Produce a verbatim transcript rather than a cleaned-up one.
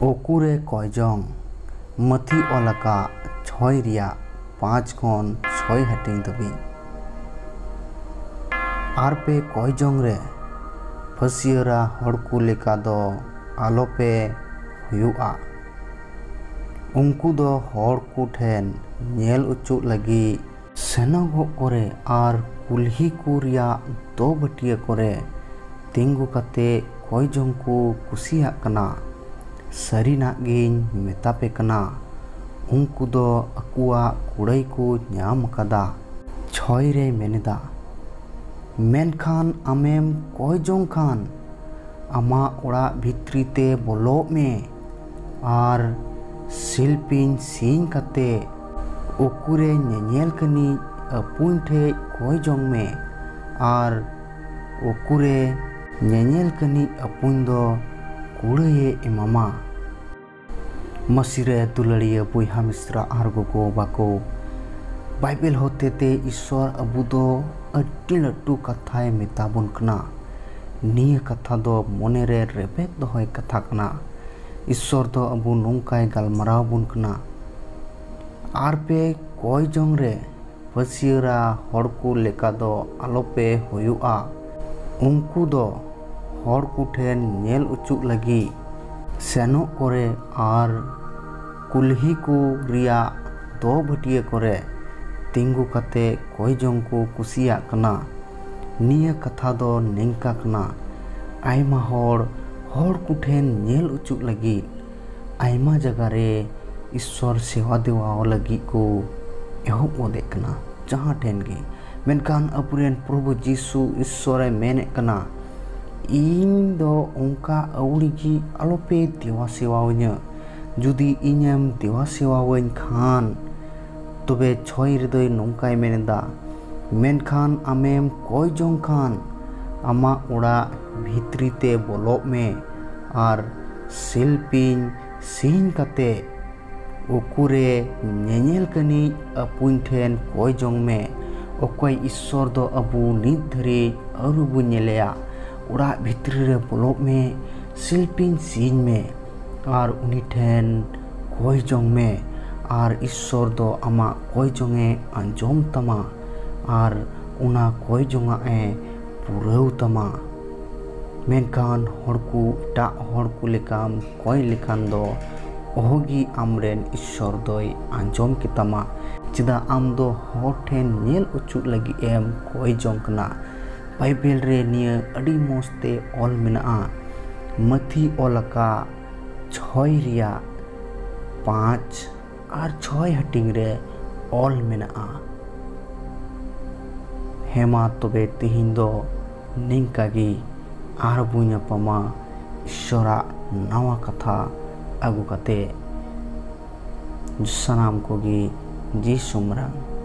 ᱩᱠᱩᱨᱮ ᱠᱚᱭᱡᱚᱝ᱾ ᱢᱟᱹᱛᱷᱤ ᱚᱞ ᱟᱠᱟᱫ ᱪᱷᱚᱭ ᱨᱮᱭᱟᱜ ᱯᱟᱸᱪ ᱠᱷᱚᱱ ᱪᱷᱚᱭ ᱦᱟᱹᱴᱤᱧ ᱫᱷᱟᱹᱵᱤᱡ᱾ ᱟᱨ ᱯᱮ ᱠᱚᱭᱡᱚᱝ ᱨᱮ ᱯᱷᱟᱹᱥᱤᱭᱟᱹᱨᱟ ᱦᱚᱲ ᱠᱚ ᱞᱮᱠᱟ ᱫᱚ ᱟᱞᱚᱯᱮ ᱦᱩᱭᱩᱜᱼᱟ᱾ ᱩᱱᱠᱩ ᱫᱚ ᱦᱚᱲ ᱠᱚ ᱴᱷᱮᱱ ᱧᱮᱞ ᱚᱪᱚᱜ ᱞᱟᱹᱜᱤᱫ ᱥᱮᱱᱚᱜᱚᱜ ᱠᱚᱨᱮ ᱟᱨ ᱠᱩᱞᱦᱤ ᱠᱚ ᱨᱮᱭᱟᱜ ᱫᱚᱵᱟᱹᱴᱤᱭᱟᱹ ᱠᱚᱨᱮ ᱛᱤᱸᱜᱩ ᱠᱟᱛᱮ ᱠᱚᱭ ᱡᱚᱝ ᱠᱚ ᱠᱩᱥᱤᱭᱟᱜ ᱠᱟᱱᱟ᱾ ᱥᱟᱹᱨᱤᱱᱟᱜ ᱜᱤᱧ ᱢᱮᱛᱟ ᱯᱮ ᱠᱟᱱᱟ, ᱩᱱᱠᱩ ᱫᱚ ᱟᱠᱚᱣᱟᱜ ᱠᱩᱲᱟᱹᱭ ᱠᱚ ᱧᱟᱢ ᱟᱠᱟᱫᱟ᱾ ᱪᱷᱚᱭ ᱨᱮᱭ ᱢᱮᱱᱮᱫᱟ, ᱢᱮᱱᱠᱷᱟᱱ ᱟᱢᱮᱢ ᱠᱚᱭ ᱡᱚᱝ ᱠᱷᱟᱱ, ᱟᱢᱟᱜ ᱚᱲᱟᱜ ᱵᱷᱤᱛᱨᱤ ᱛᱮ ᱵᱚᱞᱚᱜ ᱢᱮ ᱟᱨ ᱥᱤᱞᱯᱤᱧ ᱥᱤᱧ ᱠᱟᱛᱮ ᱩᱠᱩᱨᱮ ᱧᱮᱧᱮᱞ ᱠᱟᱹᱱᱤᱡ ᱟᱹᱯᱩᱧ ᱴᱷᱮᱡ ᱠᱚᱭ ᱡᱚᱝ ᱢᱮ ᱟᱨ ᱩᱠᱩᱨᱮ ᱧᱮᱧᱮᱞ ᱠᱟᱹᱱᱤᱡ ᱟᱹᱯᱩᱧ ᱫᱚ ᱠᱩᱲᱟᱹᱭᱮ ᱮᱢᱟᱢᱟ᱾ ᱢᱟᱹᱥᱤ ᱨᱮ ᱫᱩᱞᱟᱹᱲᱤᱭᱟᱹ ᱵᱚᱭᱦᱟ ᱢᱤᱥᱨᱟ ᱟᱨ ᱜᱚᱜᱚ ᱵᱟᱵᱟ ᱠᱚ, ᱵᱟᱭᱵᱮᱞ ᱦᱚᱛᱮᱛᱮ ᱤᱥᱥᱚᱨ ᱟᱵᱚ ᱫᱚ ᱟᱹᱰᱤ ᱞᱟᱹᱴᱩ ᱠᱟᱛᱷᱟᱭ ᱢᱮᱛᱟ ᱵᱚᱱ ᱠᱟᱱᱟ᱾ ᱱᱤᱭᱟᱹ ᱠᱟᱛᱷᱟ ᱫᱚ ᱢᱚᱱᱮ ᱨᱮ ᱨᱮᱵᱮᱫ ᱫᱚᱦᱚᱭ ᱠᱟᱛᱷᱟ ᱠᱟᱱᱟ᱾ ᱤᱥᱥᱚᱨ ᱫᱚ ᱟᱵᱚ ᱱᱚᱝᱠᱟᱭ ᱜᱟᱞᱢᱟᱨᱟᱣ ᱵᱚᱱ ᱠᱟᱱᱟ, ᱟᱨ ᱯᱮ ᱠᱚᱭ ᱡᱚᱝ ᱨᱮ ᱯᱷᱟᱹᱥᱤᱭᱟᱹᱨᱟ ᱦᱚᱲ ᱠᱚ ᱞᱮᱠᱟ ᱫᱚ ᱟᱞᱚᱯᱮ ᱦᱩᱭᱩᱜᱼᱟ᱾ ᱩᱱᱠᱩ ᱫᱚ ᱦᱚᱲ ᱠᱚ ᱴᱷᱮᱱ ᱧᱮᱞ ᱚᱪᱚᱜ ᱞᱟᱹᱜᱤᱫ ᱥᱮᱱᱚᱜ ᱠᱚᱨᱮ ᱟᱨ ᱠᱩᱞᱦᱤ ᱠᱚ ᱨᱮᱭᱟᱜ ᱫᱚᱵᱟᱹᱴᱤᱭᱟᱹ ᱠᱚᱨᱮ ᱛᱤᱸᱜᱩ ᱠᱟᱛᱮ ᱠᱚᱭ ᱡᱚᱝ ᱠᱚ ᱠᱩᱥᱤᱭᱟᱜ ᱠᱟᱱᱟ᱾ ᱱᱤᱭᱟᱹ ᱠᱟᱛᱷᱟ ᱫᱚ ᱱᱤᱝᱠᱟ ᱠᱟᱱᱟ, ᱟᱭᱢᱟ ᱦᱚᱲ ᱦᱚᱲ ᱠᱚ ᱴᱷᱮᱱ ᱧᱮᱞ ᱚᱪᱚᱜ ᱞᱟᱹᱜᱤᱫ ᱟᱭᱢᱟ ᱡᱟᱭᱜᱟ ᱨᱮ ᱤᱥᱥᱚᱨ ᱥᱮᱣᱟ ᱫᱮᱣᱟ ᱞᱟᱹᱜᱤᱫ ᱠᱚ ᱮᱦᱚᱵ ᱜᱚᱫᱮᱜ ᱠᱟᱱᱟ ᱡᱟᱦᱟᱸ ᱴᱷᱮᱱ ᱜᱮ᱾ ᱢᱮᱱᱠᱷᱟᱱ ᱟᱵᱚᱨᱮᱱ ᱯᱨᱚᱵᱷᱩ ᱡᱤᱥᱩ ᱤᱥᱥᱚᱨᱮ ᱢᱮᱱᱮᱫ ᱠᱟᱱᱟ, ᱤᱧ ᱫᱚ ᱚᱱᱠᱟ ᱟᱹᱣᱲᱤ ᱜᱮ ᱟᱞᱚᱯᱮ ᱫᱮᱣᱟ ᱥᱮᱣᱟᱣᱟᱹᱧᱟᱹ᱾ ᱡᱩᱫᱤ ᱤᱧᱮᱢ ᱫᱮᱣᱟ ᱥᱮᱣᱟᱣᱟᱹᱧ ᱠᱷᱟᱱ, ᱛᱚᱵᱮ ᱪᱷᱚᱭ ᱨᱮᱫᱚᱭ ᱱᱚᱝᱠᱟᱭ ᱢᱮᱱ ᱮᱫᱟ, ᱢᱮᱱᱠᱷᱟᱱ ᱟᱢᱮᱢ ᱠᱚᱭ ᱡᱚᱝ ᱠᱷᱟᱱ, ᱟᱢᱟᱜ ᱚᱲᱟᱜ ᱵᱷᱤᱛᱨᱤ ᱛᱮ ᱵᱚᱞᱚᱜ ᱢᱮ ᱟᱨ ᱥᱤᱞᱯᱤᱧ ᱥᱤᱧ ᱠᱟᱛᱮ ᱩᱠᱩᱨᱮ ᱧᱮᱧᱮᱞ ᱠᱟᱹᱱᱤᱡ ᱟᱹᱯᱩᱧ ᱴᱷᱮᱱ ᱠᱚᱭ ᱡᱚᱝ ᱢᱮ᱾ ᱚᱠᱚᱭ ᱤᱥᱥᱚᱨ ᱫᱚ ᱟᱵᱚ ᱱᱤᱛ ᱫᱷᱟᱹᱨᱤᱡ ᱟᱹᱣᱨᱤ ᱵᱚᱱ ᱧᱮᱞᱮᱭᱟ᱾ ᱚᱲᱟᱜ ᱵᱷᱤᱛᱨᱤ ᱨᱮ ᱵᱚᱞᱚᱜ ᱢᱮ, ᱥᱤᱞᱯᱤᱧ ᱥᱤᱧ ᱢᱮ ᱟᱨ ᱩᱱᱤ ᱴᱷᱮᱱ ᱠᱚᱭ ᱡᱚᱝ ᱢᱮ, ᱟᱨ ᱤᱥᱥᱚᱨ ᱫᱚ ᱟᱢᱟᱜ ᱠᱚᱭ ᱡᱚᱝ ᱮ ᱟᱸᱡᱚᱢ ᱛᱟᱢᱟ, ᱟᱨ ᱚᱱᱟ ᱠᱚᱭ ᱡᱚᱝᱟᱜ ᱮ ᱯᱩᱨᱟᱹᱣ ᱛᱟᱢᱟ᱾ ᱢᱮᱱᱠᱷᱟᱱ ᱦᱚᱲ ᱠᱚ, ᱮᱴᱟᱜ ᱦᱚᱲ ᱠᱚ ᱞᱮᱠᱟᱢ ᱠᱚᱭ ᱞᱮᱠᱷᱟᱱ ᱫᱚ ᱚᱦᱚᱜᱮ ᱟᱢᱨᱮᱱ ᱤᱥᱥᱚᱨ ᱫᱚᱭ ᱟᱸᱡᱚᱢ ᱠᱮᱛᱟᱢᱟ᱾ ᱪᱮᱫᱟᱜ ᱟᱢ ᱫᱚ ᱦᱚᱲ ᱴᱷᱮᱱ ᱧᱮᱞ ᱚᱪᱚᱜ ᱞᱟᱹᱜᱤᱫ ᱮᱢ ᱠᱚᱭ ᱡᱚᱝ ᱠᱟᱱᱟ? ᱵᱟᱭᱵᱮᱞ ᱨᱮ ᱱᱤᱭᱟᱹ ᱟᱹᱰᱤ ᱢᱚᱡᱽ ᱛᱮ ᱚᱞ ᱢᱮᱱᱟᱜᱼᱟ᱾ ᱢᱟᱹᱛᱷᱤ ᱚᱞ ᱟᱠᱟᱫ ᱪᱷᱚᱭ ᱨᱮᱭᱟᱜ ᱯᱟᱸᱪ ᱟᱨ ᱪᱷᱚᱭ ᱦᱟᱹᱴᱤᱧ ᱨᱮ ᱚᱞ ᱢᱮᱱᱟᱜᱼᱟ᱾ ᱦᱮᱸ ᱢᱟ ᱛᱚᱵᱮ ᱛᱤᱦᱤᱧ ᱫᱚ ᱱᱤᱝᱠᱟ ᱜᱮ, ᱟᱨ ᱵᱚ ᱧᱟᱯᱟᱢᱟ ᱤᱥᱥᱚᱨᱟᱜ ᱱᱟᱣᱟ ᱠᱟᱛᱷᱟ ᱟᱹᱜᱩ ᱠᱟᱛᱮ᱾ ᱥᱟᱱᱟᱢ ᱠᱚᱜᱮ ᱡᱤᱥᱩ ᱢᱟᱨᱟᱝ᱾